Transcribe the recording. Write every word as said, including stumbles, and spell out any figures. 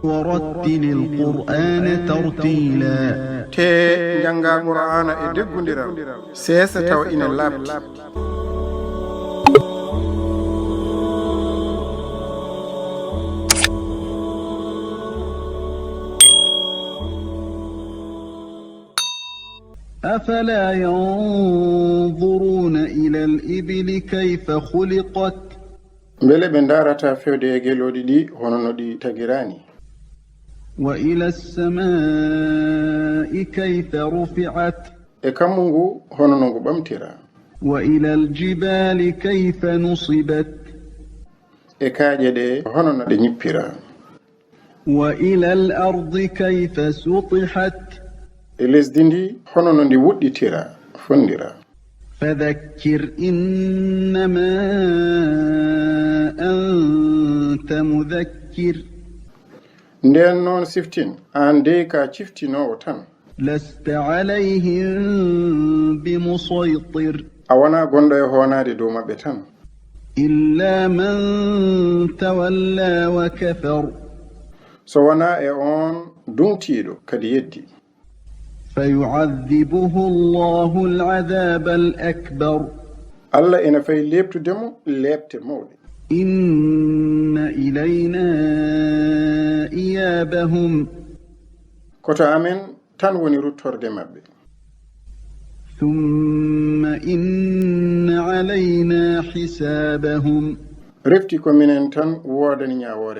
ورتل القرآن ترتيلا. Tee njanngaa Qur'aana e deggundiral, seesa tawa ina laaɓti. أفلا ينظرون إلى الإبل كيف خلقت. Mbele ɓe ndaarataa fewde e gelooɗi ɗi hono no ɗi tagiraani? وإلى السماء كيف رفعت. E kammu ngu hono no ngu ɓamtiraa? وإلى الجبال كيف نصبت. E kaaƴe ɗe hono no ɗe ñippiraa? وإلى الأرض كيف سطحت. E lesdi ndi hono no ndi wuɗɗitiraa, fonndiraa? فذكر إنما أنت مذكر. Ndeen noon siftin, aan dey ka ciftinoowo tan. لست عليهم بمسيطر. A wonaa gonɗo e hoonaade dow maɓɓe tan. إلا من تولى وكفر. So wonaa e oon duŋtiiɗo kadi yeddi. فيعذبه الله العذاب الأكبر. Alla ina fay leeptude mo leepte mawɗe. إن إلينا إيابهم. Ko to amen tan woni ruttorde maɓɓe. ثم إن علينا حسابهم. Refti ko minen tan woodani ñaawoore